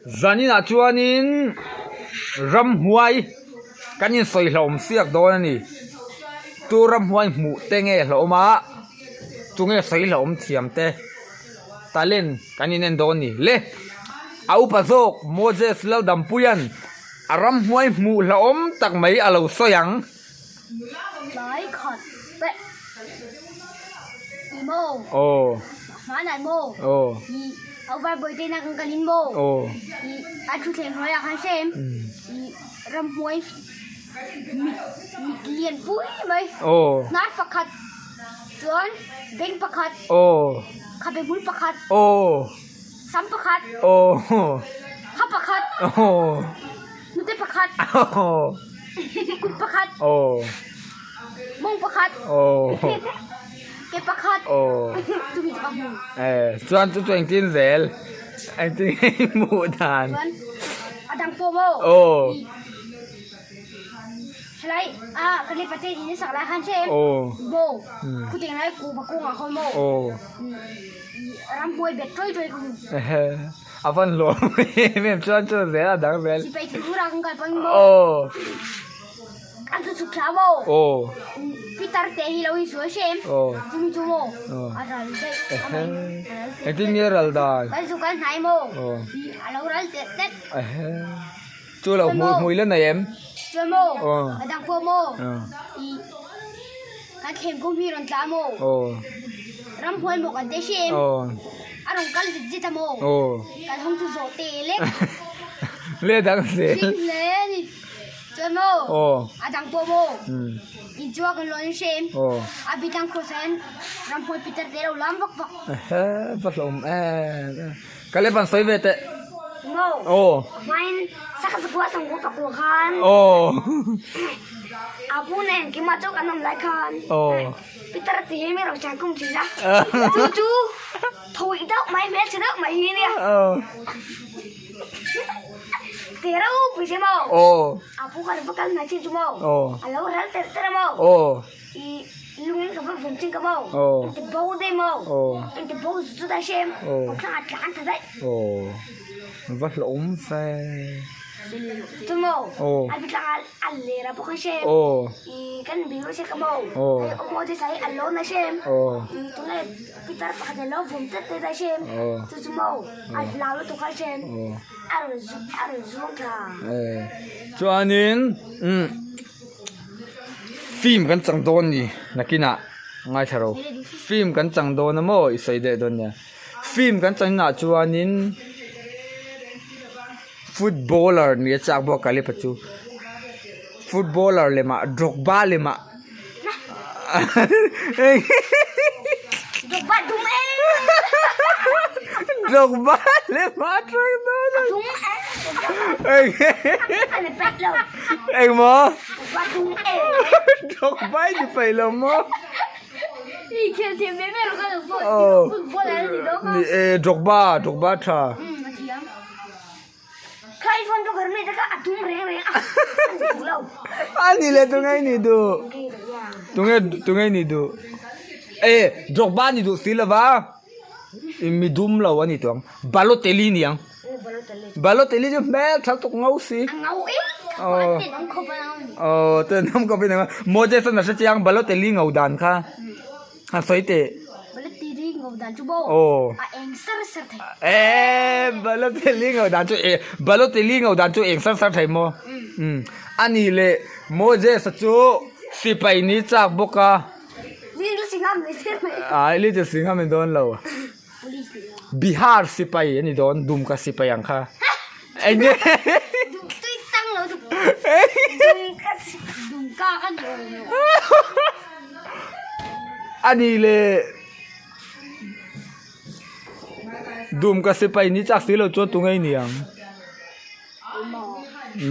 Zaninah chuanin ramhuai kan insawi hlauhawm siak dawn a ni. Tu ramhuai hmuh te nge hlauhawm a, tunge sawi hlauhawm thiam te talent kan inen dawn a ni. Le a upa zawk Moses Laldampuia'n a ramhuai hmuh hlauhawm tak mai a lo sawi ang. Tlai khat peh i maw? Aw. Hmanah maw? Aw. I au var bawi te na kan kal in maw? Aw. I a thutthleng hnuaiah khan hrem i ramhnuai mit mit lian pui mai. Aw. Hnar pakhat chuan beng pakhat. Aw. Khabe hmul pakhat. Aw. Sam pakhat. Aw. Ha pakhat. Aw. Hnute pakhat. Aw. Kut pakhat. Aw. Mawng pakhat. Aw. Ke pakhat. Aw. Chumi chu ka hmu. Eh, chuan chu chu engtin zel? Engtin nge i hmuh dan? Chuan a dang pawh maw? Aw. Helai a ka le pate in a sak lai khan che. Aw. Maw. Khuteng lai ku ba kawngah khawn maw? Aw. Ramhuai bet ṭawih ṭawih ka hmu. Ehe. A van hlawm em em chuan chu zel a dang zel. Sipai thil ura kan kal pawn maw. Aw. An chu chhuk thla maw. Aw. Pitar te hi lo in sual hrem. Aw. Chumi chu maw. Aw. A ral daih. Ehe. Engtin nge ral dan? Kan zu kal hnai maw. Aw. Hi a lo ral tet tet. Ehe. Chu lo hmui hmui la nei em? Chuan maw. Aw. A dang pawh maw. Aw. I kan thleng kum hi rawn tla maw. Aw. Ramhuai maw kan te hrem. Aw. A rawn kal zit zit a maw? Aw. Kal hawng chu zawh te lek. Le dang zel. Hring hle a ni. Chuan maw? Aw. A dang pawh maw? Um. In chu a kan lawn in hrem. Aw. A bi tlang cross ah hian ramhuai pitar te lo lam vak vak. Ehe, va hlawm em em. Ka le ban sawi ve teh. Maw? Aw. Hmain saka zakua sangku pakua khan. Aw. A pu nen keimah chu kan awm lai khan. Aw. Peter ti hi mi ro chai kum thin a. Chu chu thawi deuh mai hmel chhe deuh mai hi nia. Te rau pui che maw. A pu khan va kal mai chin chu maw. A lo ral telh telh a maw. I lungin ka va vum chin ka maw. In ti bo daih maw. In ti bo zut zut a hrem. Ka thlang a tlan ta daih. Va hlawm fe. Chu maw. A bi tlang a ler a bawk a hrem. Kan biru che ka maw. Hei awm aw te sai a lawn a hrem. Tunge pitar pakhat a lo vum tlat tlat a hrem. Chu chu maw a hlau lutuk a hrem. A rawn a rawn zuang thla. Chuanin film kan chang dawn ni nakinah ngaithla ro. Film kan chang dawn a maw i sawi daih dawn nia. Film kan changinah chuanin footballer nia chak bawk a kalipa chu footballer lemah Drogba lemah Drogba dum e Drogba lemah atang dawn a dum e engmaw Drogba dum e Drogba i ni peih lo maw. Ni e Drogba Drogba tha. A ni le tunge i nih duh tunge tunge i nih duh e Drogba ni duh si lova mi dum lo a ni tawh ang Balotelli ni ang Balotelli chu hmel tha tuk ngau si aw aw tenawm khawp in ang a Moses an a hre chiang Balotelli ngau dan kha han sawi teh aw eh Balotelli ngau dan chu eh Balotelli ngau dan chu eng sar sar thei maw um a nih leh Moses a chu sipai ni chak bawk a ai little singham ni dawn lo. Bihar sipai a ni dawn Dumka sipai ang kha eng nge a ni le Dumka sipai ni chak si lo chuan tunge i ni ang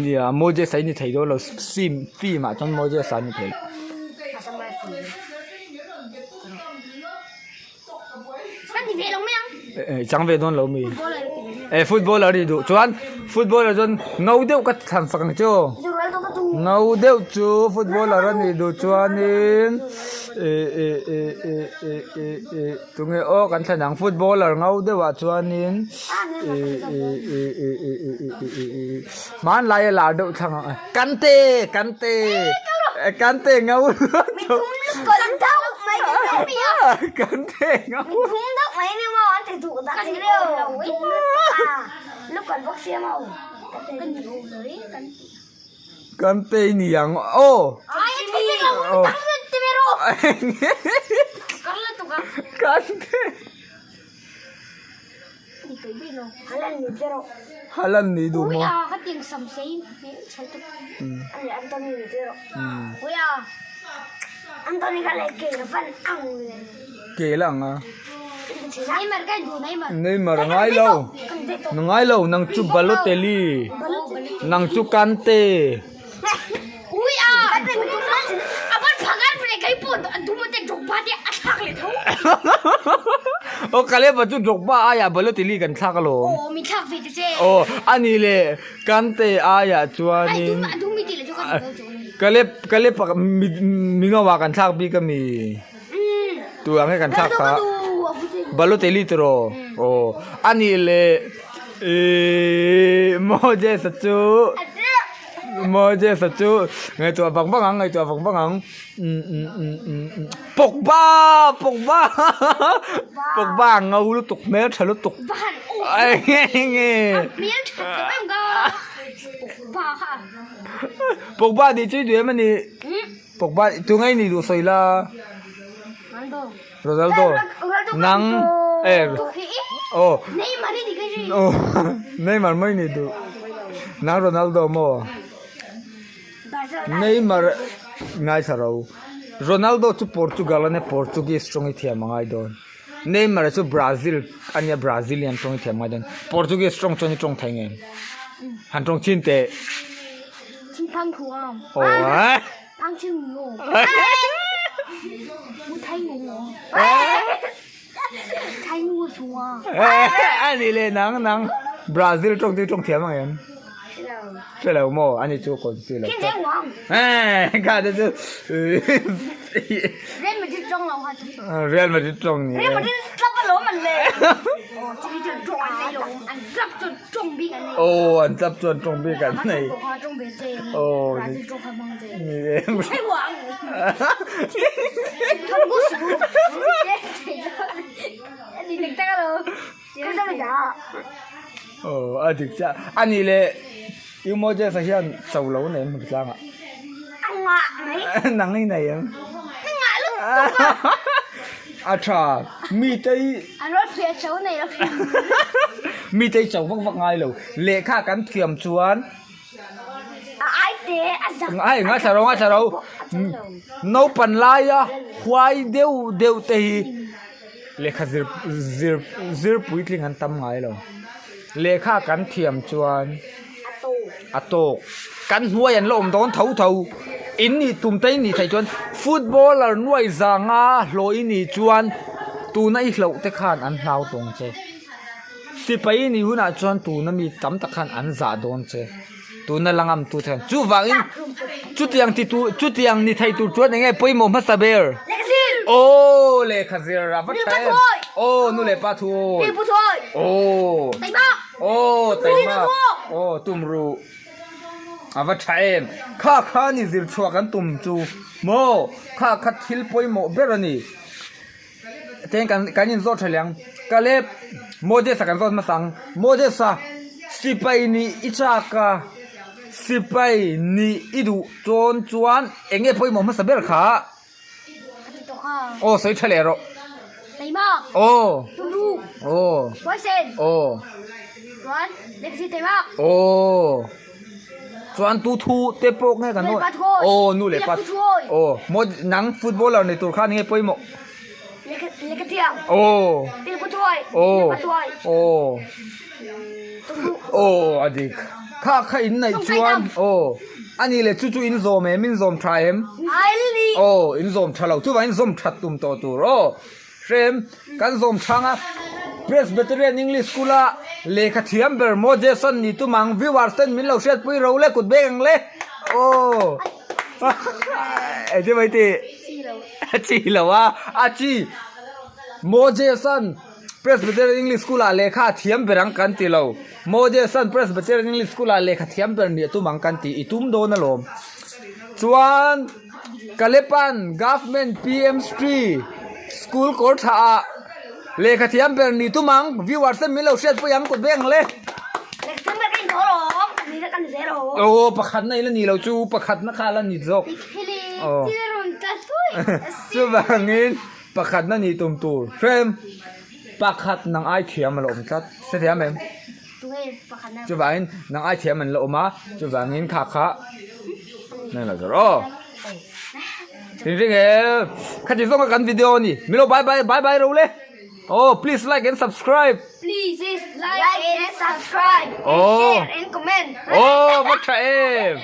nia Moses a i ni thei dawn lo film ah chuan Moses a ni thei. I chang ve dawn lo mi eh footballer i duh chuan footballer chuan ngo deuh ka thlan sak ang che aw. Ngo deuh chu footballer a nih duh chuanin ih ih ih ih ih ih ih tunge aw kan thlen ang footballer ngo deuhah chuanin ih ih ih ih ih ih ih ih ih ih hmanlai a lar deuh thlang ang Kante Kante Kante ngo Kante ngo. Kan tei ni ang aw. Kan tei. Halan ni duh maw. Ke la ang a. Neymar a ngai lo. Na ngai lo nang chu Balotelli. Nang chu Kante. Aw Kaleb-a chu Drogba aiah Balotelli kan thlak alawm. Aw ani le Kante aiah chuanin Kaleb Kaleb-a mi ngauah kan thlak bik ami. Tûr ang hi kan thlak kha Balotelli tiraw aw a nih leh ihh Moses-a chu Moses-a chu ngaihtuah vang vang ang ngaihtuah vang vang ang umm umm umm umm umm Pogba Pogba Pogba a ngo lutuk hmeltha lutuk enge Pogba tih chu i duh em a ni. Pogba tunge i nih duh sawi la Ronaldo nang eh aw aw Neymar mai nih duh nang Ronaldo maw Neymar ngaithla ro Ronaldo chu Portugal ania Portuguese tawng i thiam a ngai dawn Neymar chu Brazil ania Brazilian tawng i thiam a ngai dawn Portuguese tawng chuan i tawng thei ngei han tawng chin teh. Ani leh nang nang Brazil tawng chu i tawng thiam ang em? Hre lo maw ani chu kawn chi lo tawp. Kha te chu Real Madrid tawng lo kha chu. Real Madrid tawng ni e. Real Madrid club alawm an le. An club chu Tawng bik an nei. Aw an tlap chuan tawng bik an nei. Aw ni e. Aw a dik chiah. A nih leh U Moses-a hian cho lo nei em hmu tlangah? Nang i nei em? A tha mite hi mite hi cho vak vak ngai lo lehkha kan thiam chuan ai ngaithla ro ngaithla ro naupang laia huai deuh deuh te hi lehkha zir zir zir puitling an tam ngai lo lehkha kan thiam chuan a tawk kan hnuai an la awm dawn tho tho in nih tum te in nih theih chuan footballer nuai zanga hlawh i nih chuan tuna i hlauh te khan an hlau tawng che sipai i nih hunah chuan tuna mi tam tak khan an zah dawn che tuna la ngam tu te khan chuvangin chutiang ti tur chutiang ni thei tur chuan eng nge pawimawh hmasa ber aw lehkha zir a va tha em aw nu leh pa thu aw. Aw taima aw tum ruh a va tha em kha kha ni zir chhuah kan tum chu maw kha kha thil pawimawh ber a ni ten kan kan in zawt tha leh ang Caleb Moses-a kan zawt hmasa ang Moses-a sipai nih i chak a sipai nih i duh dawn chuan eng nge pawimawh hmasa ber kha. Aw sawi tha leh rawh. Aw. Aw. Aw. Aw. Chuan tu thu te pawh nge kan aw nu leh pa aw maw nang footballer ni tur khan nge pawimawh. Aw. Aw. Aw. Aw a dik. Kha kha in neih chuan aw. A nih leh chu chu in zawm em in zawm tha em? Aw in zawm tha lo chuvangin zawm that tum tawh tur aw. Hrem kan zawm thang a Presbyterian English School a lehkha thiam ber maw Jason ni tum ang viewers ten min lo hriatpui ro le kut beng ang le. Aw. Engtin mai tih? A chi lo a, a chi. Moses-a'n Presbyterian English School-ah lehkha a thiam ber ang kan ti lo. Moses-a'n Presbyterian English School-ah lehkha thiam ber nih a tum ang kan ti. I tum dawn alawm. Chuan Kalepan Government PM Sri School kawr thaah lehkha thiam ber nih tum ang. Viewers te min lo hriatpui ang kut beng le. Aw pakhatna ila ni lo chu pakhatna kha la ni zawk. Aw. Chuvangin pakhatna nih tum tur hrem pakhat nang ai thiam a la awm tlat. Hrethiam em? Chuvangin nang ai thiam an la awm a, chuvangin kha kha nang lo zawr aw. Ring ring e, khati zawnga kan video a ni. Milo bye bye bye bye ro le. Oh, please like and subscribe. Please like and subscribe. Oh. Share and comment. Oh, va tha em.